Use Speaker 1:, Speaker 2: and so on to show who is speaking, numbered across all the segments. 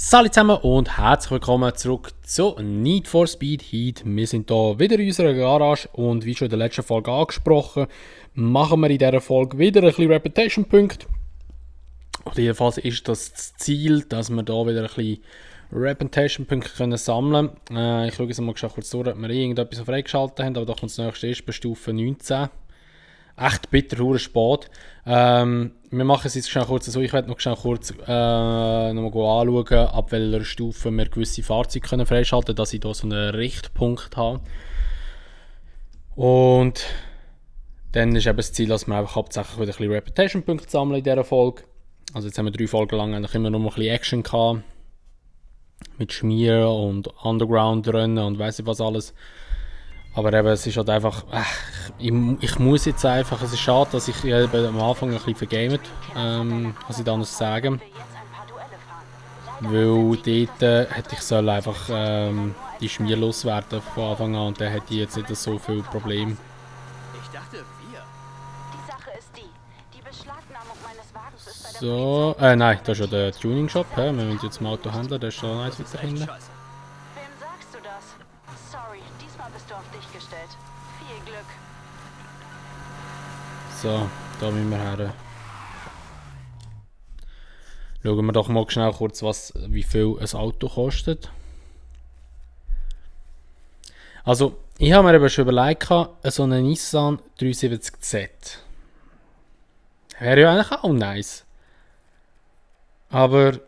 Speaker 1: Salut zusammen und herzlich willkommen zurück zu Need for Speed Heat. Wir sind hier wieder in unserer Garage und wie schon in der letzten Folge angesprochen, machen wir in dieser Folge wieder ein bisschen Reputation-Punkte. Jedenfalls ist das Ziel, dass wir hier wieder ein bisschen Reputation-Punkte sammeln können. Ich schaue jetzt mal kurz durch, ob wir irgendetwas freigeschaltet haben, aber da kommt das nächste erst bei Stufe 19. Echt bitter, hure spät. Wir machen es jetzt schnell kurz so. Ich werde noch schnell kurz nochmal anschauen, ab welcher Stufe wir gewisse Fahrzeuge freischalten können, dass ich hier so einen Richtpunkt habe. Und dann ist eben das Ziel, dass wir einfach hauptsächlich wieder ein bisschen Reputation-Punkte sammeln in dieser Folge. Also jetzt haben wir 3 Folgen lang eigentlich immer noch mal ein bisschen Action gehabt. Mit Schmieren und Underground-Rennen und weiss ich was alles. Aber eben, es ist halt einfach, ich muss jetzt einfach, es ist schade, dass ich eben am Anfang ein bisschen vergamet, was ich da noch sagen. Weil dort hätte ich einfach die Schmier loswerden von Anfang an und dann hätte ich jetzt nicht so viel Probleme.
Speaker 2: Ich dachte, wir. Die Sache ist die Beschlagnahmung meines Wagens ist bei der
Speaker 1: So, nein, das ist ja der Tuning-Shop, wir müssen jetzt mal Auto handeln, der ist schon eins weiter hinten.
Speaker 2: Wem sagst du das? Sorry, diesmal bist du auf dich gestellt. Viel Glück.
Speaker 1: So, da müssen wir her. Schauen wir doch mal schnell kurz, wie viel ein Auto kostet. Also, ich habe mir eben schon überlegt, so einen Nissan 370Z. Wäre ja eigentlich auch nice. Aber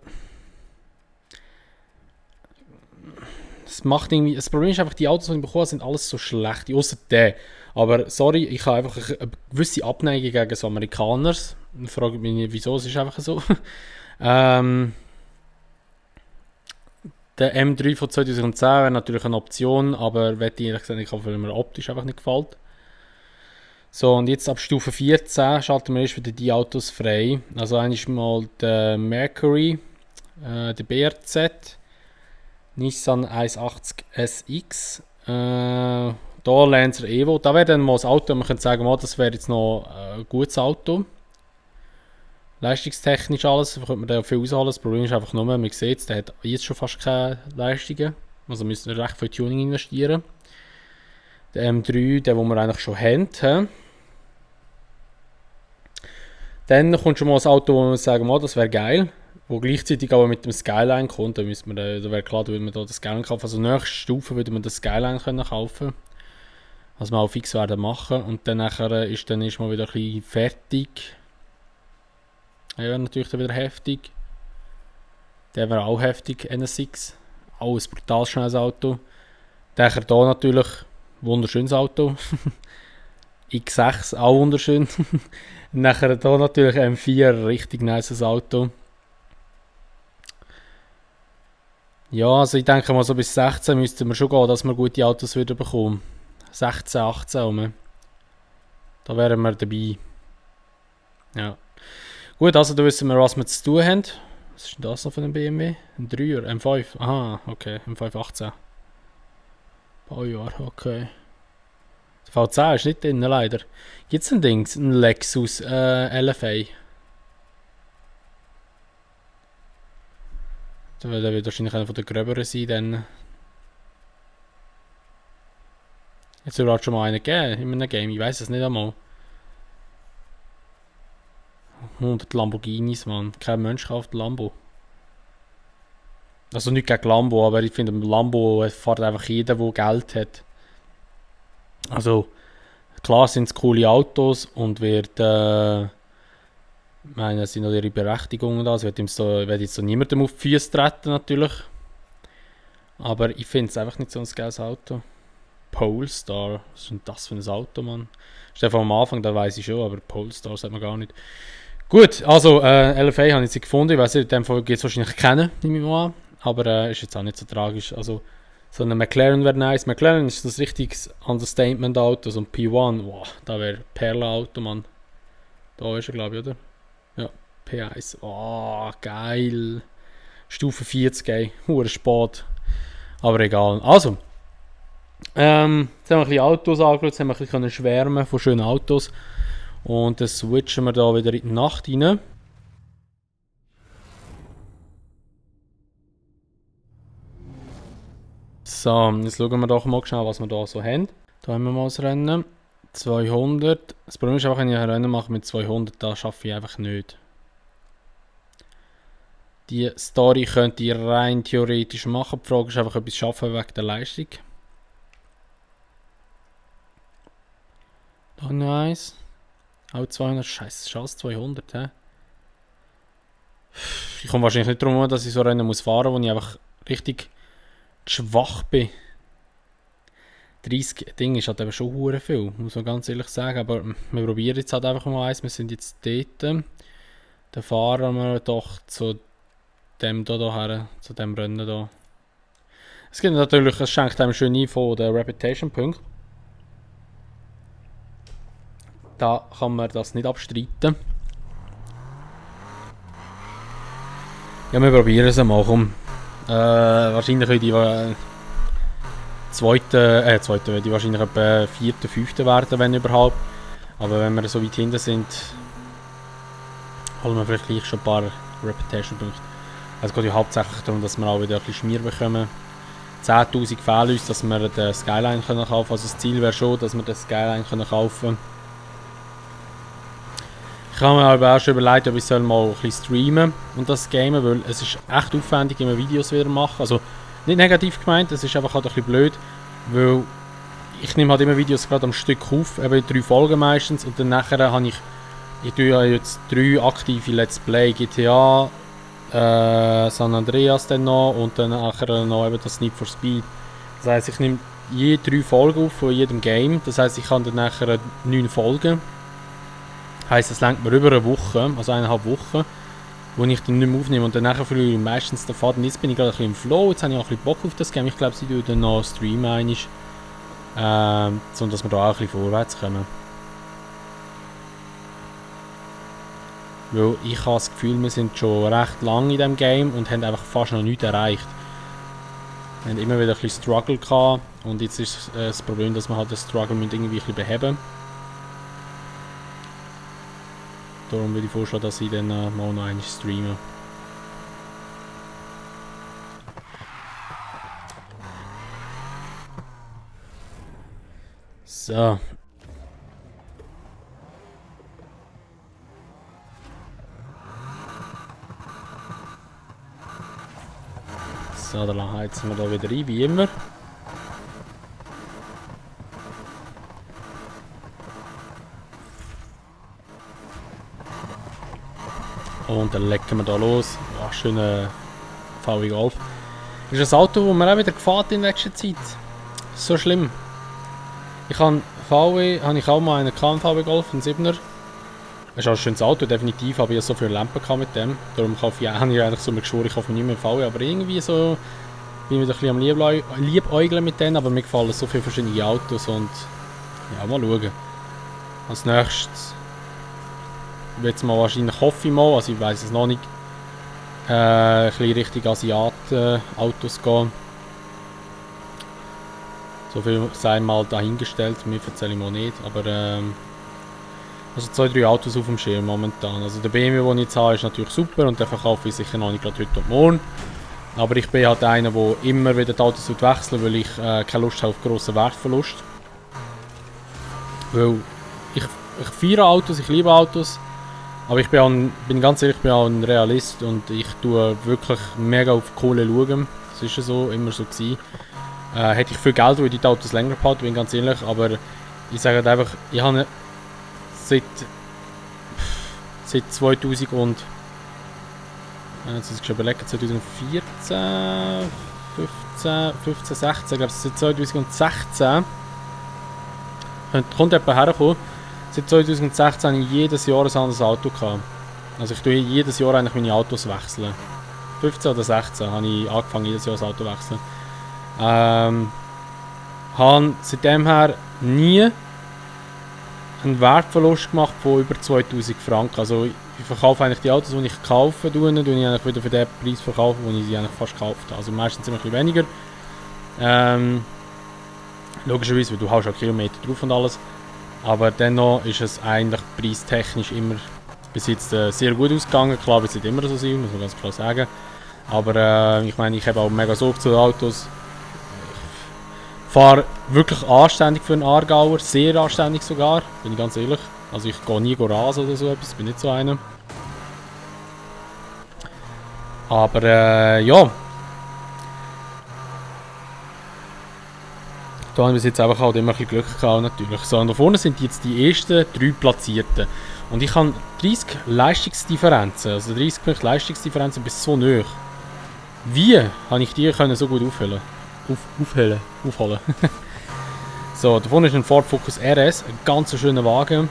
Speaker 1: das macht irgendwie. Das Problem ist einfach, die Autos, die ich bekommen habe, sind alles so schlecht. Außer der. Aber sorry, ich habe einfach eine gewisse Abneigung gegen so Amerikaner. Ich frage mich nicht, wieso, es ist einfach so. Der M3 von 2010 wäre natürlich eine Option, aber ich ehrlich gesagt nicht, weil mir optisch einfach nicht gefällt. So, und jetzt ab Stufe 14 schalten wir erst wieder die Autos frei. Also eigentlich mal der Mercury, der BRZ, Nissan 180 SX, da Lancer Evo. Da wäre dann mal das Auto, man könnte sagen, das wäre jetzt noch ein gutes Auto. Leistungstechnisch alles, da könnte man da viel ausholen. Das Problem ist einfach nur, man sieht es, der hat jetzt schon fast keine Leistungen. Also müssen wir recht viel Tuning investieren. Der M3, den wir eigentlich schon haben. Dann kommt schon mal ein Auto, wo wir sagen, das wäre geil. Wo gleichzeitig aber mit dem Skyline kommt. Da wäre klar, da würde man da das Skyline kaufen. Also nächste Stufe würde man das Skyline können kaufen. Was wir auch fix werden machen. Und dann nachher ist dann erstmal wieder ein bisschen fertig. Ja, natürlich dann wieder heftig. Der wäre auch heftig, NSX. Auch ein brutal schnelles Auto. Dann hier natürlich, wunderschönes Auto. X6, auch wunderschön. Nachher hier natürlich M4, richtig nice Auto. Ja, also ich denke mal so bis 16 müssten wir schon gehen, dass wir gute Autos wieder bekommen. 16, 18 rum. Da wären wir dabei. Ja. Gut, also da wissen wir, was wir zu tun haben. Was ist denn das noch für ein BMW? Ein 3er, M5. Aha, okay, M518. Baujahr, okay. Der V10 ist nicht drin, leider. Gibt es ein Ding, ein Lexus LFA? Der wird wahrscheinlich einer von den gröberen sein, dann. Jetzt soll es schon mal einen geben in einem Game, ich weiß es nicht einmal. 100 Lamborghinis, Mann. Kein Mensch kauft Lambo. Also nicht gegen Lambo, aber ich finde, Lambo fährt einfach jeder, der Geld hat. Also, klar sind es coole Autos und wird, ich meine, es sind noch ihre Berechtigungen da. Es wird jetzt so niemandem auf die Füße treten, natürlich. Aber ich finde es einfach nicht so ein geiles Auto. Polestar, was ist denn das für ein Auto, Mann? Stefan am Anfang, da weiß ich schon, aber Polestar sagt man gar nicht. Gut, also LFA habe ich jetzt gefunden. Ich weiß nicht, in dem Fall geht es wahrscheinlich kennen, nehme ich mal an. Aber ist jetzt auch nicht so tragisch. Also, so eine McLaren wäre nice. McLaren ist das richtiges Understatement-Auto. So ein P1, wow, da wäre Perle-Auto, Mann. Da ist er, glaube ich, oder? Ja, P1. Oh, geil. Stufe 40, ey. Hure spät. Aber egal. Also, jetzt haben wir ein bisschen Autos angeschaut. Jetzt haben wir ein bisschen schwärmen von schönen Autos. Und dann switchen wir da wieder in die Nacht rein. So, jetzt schauen wir doch mal schnell, was wir da so haben. Da haben wir mal das Rennen. 200. Das Problem ist einfach, wenn ich ein Rennen mache mit 200, das schaffe ich einfach nicht. Die Story könnte ich rein theoretisch machen. Die Frage ist einfach, ob ich es schaffe wegen der Leistung. Da noch eins. Auch 200. Scheiße, ist alles 200, hä? Ich komme wahrscheinlich nicht darum, dass ich so Rennen muss fahren, wo ich einfach richtig schwach bin. 30 Dinge ist halt eben schon hure viel, muss man ganz ehrlich sagen. Aber wir probieren jetzt halt einfach mal eins. Wir sind jetzt dort. Dann fahren wir doch zu dem hier her, zu dem Rennen hier. Es gibt natürlich, es schenkt einem schön ein von den Reputation-Punkten. Da kann man das nicht abstreiten. Ja, wir probieren es mal. Wahrscheinlich will die zweite will die wahrscheinlich etwa 4., 5. werden, wenn überhaupt. Aber wenn wir so weit hinten sind, holen wir vielleicht gleich schon ein paar Reputation-Punkte. Also es geht ja hauptsächlich darum, dass wir auch wieder ein bisschen Schmier bekommen. 10'000 fehlen uns, dass wir den Skyline kaufen können. Also das Ziel wäre schon, dass wir den Skyline kaufen können. Ich habe mir aber auch schon überlegt, ob ich mal ein bisschen streamen und das gamen, weil es ist echt aufwendig, wenn wir Videos wieder machen. Also nicht negativ gemeint, es ist einfach halt ein bisschen blöd, weil ich nehme halt immer Videos gerade am Stück auf, eben 3 Folgen meistens, und dann nachher habe ich tue ja jetzt 3 aktive Let's Play, GTA, San Andreas dann noch und dann nachher noch eben das Need for Speed. Das heisst, ich nehme je 3 Folgen auf von jedem Game, das heisst, ich habe dann nachher 9 Folgen. Heisst, es lenkt mir über eine Woche, also 1,5 Wochen, wo ich dann nicht mehr aufnehme und dann nachher verliere ich meistens den Faden. Jetzt bin ich gerade ein bisschen im Flow, jetzt habe ich auch ein bisschen Bock auf das Game. Ich glaube, sie tun dann noch streamen einmal, so dass wir da auch ein bisschen vorwärts kommen. Weil ich habe das Gefühl, wir sind schon recht lange in diesem Game und haben einfach fast noch nichts erreicht. Wir haben immer wieder ein bisschen Struggle gehabt und jetzt ist das Problem, dass wir halt das Struggle irgendwie ein bisschen beheben. Darum würde ich vorschlagen, dass ich dann mal noch einmal streame. So. So, dann heizen wir da wieder ein, wie immer. Und dann legen wir da los. Ja, schöner VW Golf. Das ist ein Auto, das mir auch wieder gefällt in letzter Zeit. So schlimm. Ich habe VW, habe ich auch mal einen VW Golf, einen 7er. Das ist auch ein schönes Auto, definitiv, aber ich habe so viele Lampen mit dem. Darum habe ich eigentlich so geschworen, ich kaufe nicht mehr VW, aber irgendwie so bin ich wieder ein bisschen am Liebäugeln mit denen, aber mir gefallen so viele verschiedene Autos und ja, mal schauen. Als nächstes jetzt mal wahrscheinlich, hoffe ich mal, also ich weiß es noch nicht, ein bisschen Richtung Asiaten-Autos gehen. So viel sei mal dahingestellt, mir erzähle ich mal nicht, aber also 2, 3 Autos auf dem Schirm momentan. Also der BMW, den ich jetzt habe, ist natürlich super und den verkaufe ich sicher noch nicht gerade heute und morgen. Aber ich bin halt einer, der immer wieder die Autos wechseln, weil ich keine Lust habe auf grossen Wertverlust. Weil ich feiere Autos, ich liebe Autos. Aber ich bin ganz ehrlich, ich bin auch ein Realist und ich tue wirklich mega auf Kohle schauen. Das ist ja so, immer so gewesen. Hätte ich viel Geld, würde ich die Autos länger behalten, bin ganz ehrlich. Aber ich sage einfach, ich habe seit 2000 und jetzt muss ich überlegen, 2014, 15, 16, ich glaube seit 2016 kommt jemand herkommen. Seit 2016 habe ich jedes Jahr ein anderes Auto gehabt. Also ich tue jedes Jahr eigentlich meine Autos wechseln. 15 oder 16 habe ich angefangen, jedes Jahr das Auto zu wechseln. Habe seitdem her nie einen Wertverlust gemacht von über 2000 Franken. Also ich verkaufe eigentlich die Autos, die ich kaufe, und ich eigentlich wieder für den Preis verkaufen, wo ich sie eigentlich fast gekauft habe. Also meistens ein bisschen weniger. Logischerweise, weil du hast auch Kilometer drauf und alles. Aber dennoch ist es eigentlich preistechnisch immer bis jetzt sehr gut ausgegangen. Klar, wird es nicht immer so sein, muss man ganz klar sagen. Aber ich meine, ich habe auch mega Sorge zu den Autos. Fahre wirklich anständig für einen Aargauer, sehr anständig sogar, bin ich ganz ehrlich. Also ich gehe nie rasen oder so etwas, bin nicht so einer. Aber ja. Da haben wir jetzt einfach halt immer ein bisschen Glück gehabt natürlich. So, und da vorne sind jetzt die ersten 3 Platzierten. Und ich habe 30 Leistungsdifferenzen, also 30 Punkte Leistungsdifferenzen bis so nahe. Wie habe ich die können so gut aufholen? Aufholen. So, da vorne ist ein Ford Focus RS, ein ganz schöner Wagen.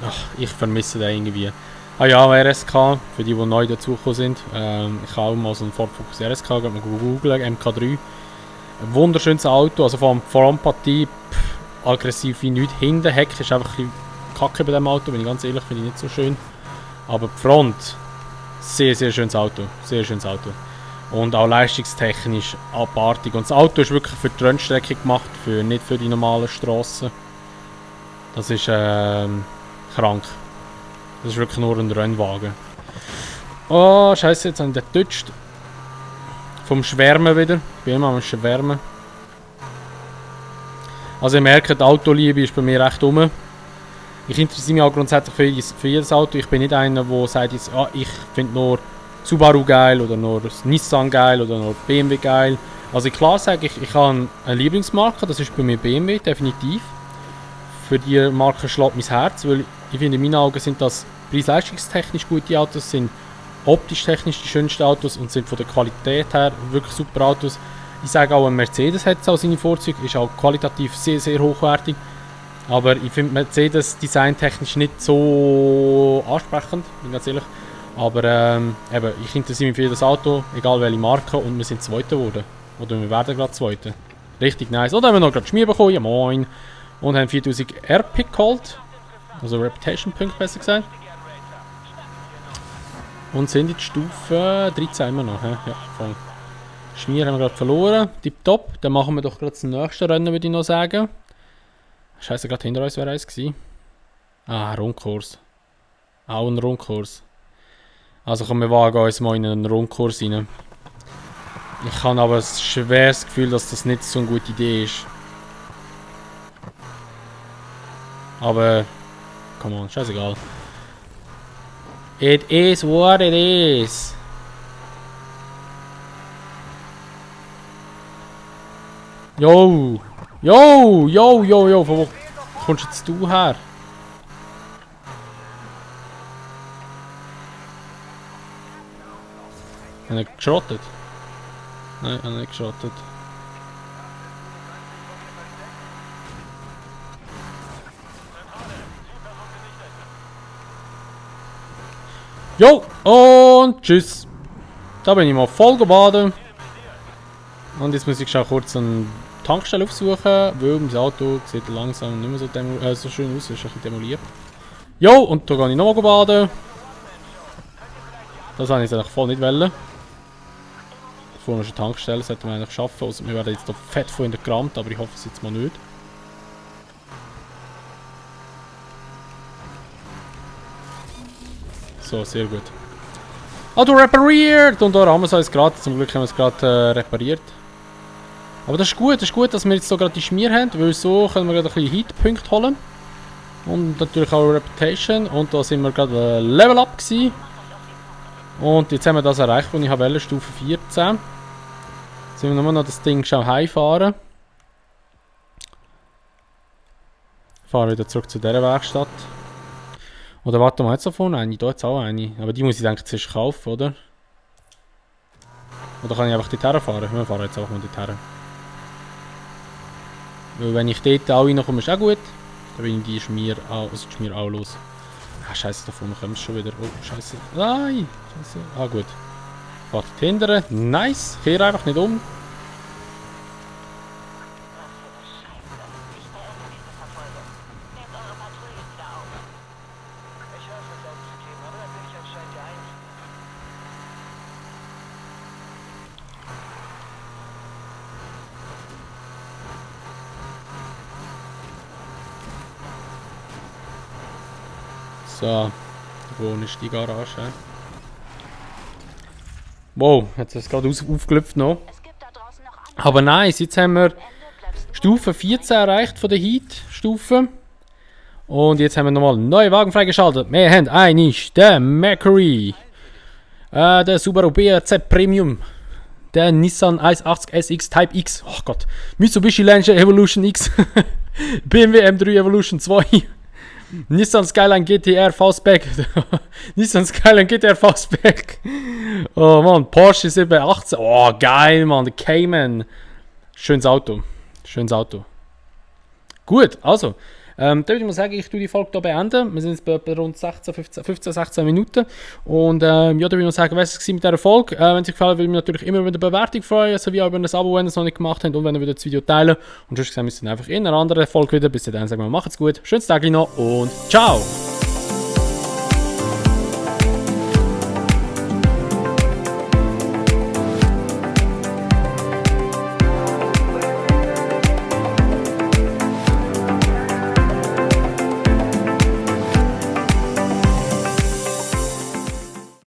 Speaker 1: Ach, ich vermisse den irgendwie. Ah ja, RSK, für die neu dazugekommen sind. Ich habe auch mal so einen Ford Focus RSK, geht mal googlen, MK3. Ein wunderschönes Auto, also vor allem Frontpartie, aggressiv wie nichts. Hinten, Heck ist einfach ein bisschen kacke bei diesem Auto, bin ich ganz ehrlich, finde ich nicht so schön. Aber die Front, sehr, sehr schönes Auto, sehr schönes Auto. Und auch leistungstechnisch abartig. Und das Auto ist wirklich für die Rennstrecke gemacht, nicht für die normalen Strassen. Das ist krank. Das ist wirklich nur ein Rennwagen. Oh, scheiße, jetzt haben wir den getutscht. Vom Schwärmen wieder. Ich bin immer am Schwärmen. Also ihr merkt, die Autoliebe ist bei mir recht rum. Ich interessiere mich auch grundsätzlich für jedes Auto. Ich bin nicht einer, der sagt, ich finde nur Subaru geil oder nur Nissan geil oder nur BMW geil. Also klar sage ich habe eine Lieblingsmarke, das ist bei mir BMW, definitiv. Für die Marke schlägt mein Herz, weil ich finde, in meinen Augen sind das preis-leistungstechnisch gute Autos, sind optisch technisch die schönsten Autos und sind von der Qualität her wirklich super Autos. Ich sage auch, ein Mercedes hat auch seine Vorzüge, ist auch qualitativ sehr, sehr hochwertig. Aber ich finde Mercedes designtechnisch nicht so ansprechend, bin ganz ehrlich. Aber eben, ich interessiere mich für das Auto, egal welche Marke, und wir sind Zweiter geworden. Oder wir werden gerade Zweiter. Richtig nice. Oder haben wir noch gerade Schmier bekommen, ja moin. Und haben 4000 RP geholt. Also Reputation Punkte besser gesagt. Und sind in die Stufe 13 immer noch. Ja, voll. Schmier haben wir gerade verloren. Tipptopp. Dann machen wir doch gerade das nächste Rennen, würde ich noch sagen. Scheiße, gerade hinter uns wäre eins gewesen. Ah, Rundkurs. Auch ein Rundkurs. Also komm, wir wagen uns mal in einen Rundkurs rein. Ich habe aber ein schweres Gefühl, dass das nicht so eine gute Idee ist. Aber, come on, scheißegal. It is what it is. Yo! Yo! Yo! Yo! Yo! Von wo kommst jetzt du her? Hat er geschrottet? Nein, hat er nicht geschrottet. Jo! Und tschüss! Da bin ich mal voll gebaden. Und jetzt muss ich schon kurz eine Tankstelle aufsuchen, weil mein Auto sieht langsam nicht mehr so schön aus, ist ein bisschen demoliert. Jo! Und da gehe ich nochmal baden. Das wollte ich eigentlich voll nicht wollen. Vorne ist eine Tankstelle, das sollten wir eigentlich schaffen. Also wir werden jetzt hier fett von in der gerammt, aber ich hoffe es jetzt mal nicht. So, sehr gut. Auto repariert! Und da haben wir es gerade. Zum Glück haben wir es gerade repariert. Aber das ist gut, dass wir jetzt so gerade die Schmier haben, weil so können wir gerade ein bisschen Heatpunkte holen. Und natürlich auch Reputation. Und da sind wir gerade Level Up gewesen. Und jetzt haben wir das erreicht, was ich wollte, Stufe 14. Jetzt müssen wir nur noch das Ding schon heimfahren. Fahren wieder zurück zu dieser Werkstatt. Oder warte mal, jetzt da vorne eine? Da hat es auch eine. Aber die muss ich denke zuerst kaufen, oder? Oder kann ich einfach dorthin fahren? Wir fahren jetzt einfach mal dorthin. Weil wenn ich dort auch reinkomme, ist auch gut. Dann bin ich die Schmier auch los. Ah, scheiße, da vorne kommt es schon wieder. Oh, scheiße. Nein! Scheiße. Ah, gut. Fahrt hindern. Nice. Kehr einfach nicht um. So, wo ist die Garage? Wow, jetzt ist es gerade aufgelüpft noch. Aber nice, jetzt haben wir Stufe 14 erreicht von der Heat-Stufe. Und jetzt haben wir nochmal einen neuen Wagen freigeschaltet. Wir haben einen, der Mercury, der Subaru BRZ Premium, der Nissan 180 SX Type X, oh Gott, Mitsubishi Lancer Evolution X, BMW M3 Evolution 2, Nissan Skyline GTR Fastback, Nissan Skyline GTR Fastback, oh Mann, Porsche 718, oh geil Mann, der Cayman, schönes Auto, schönes Auto. Gut, also, dann würde ich mal sagen, ich tue die Folge hier beenden. Wir sind jetzt bei rund 15, 16 Minuten. Und ja, dann würde ich mal sagen, was war mit dieser Folge? Wenn es euch gefallen hat, würde ich mich natürlich immer über eine Bewertung freuen, sowie auch über ein Abo, wenn ihr es noch nicht gemacht habt und wenn ihr wieder das Video teilen. Und sonst sehen wir uns dann einfach in einer anderen Folge wieder. Bis dann sagen wir, macht's gut, schönes Tag noch und ciao!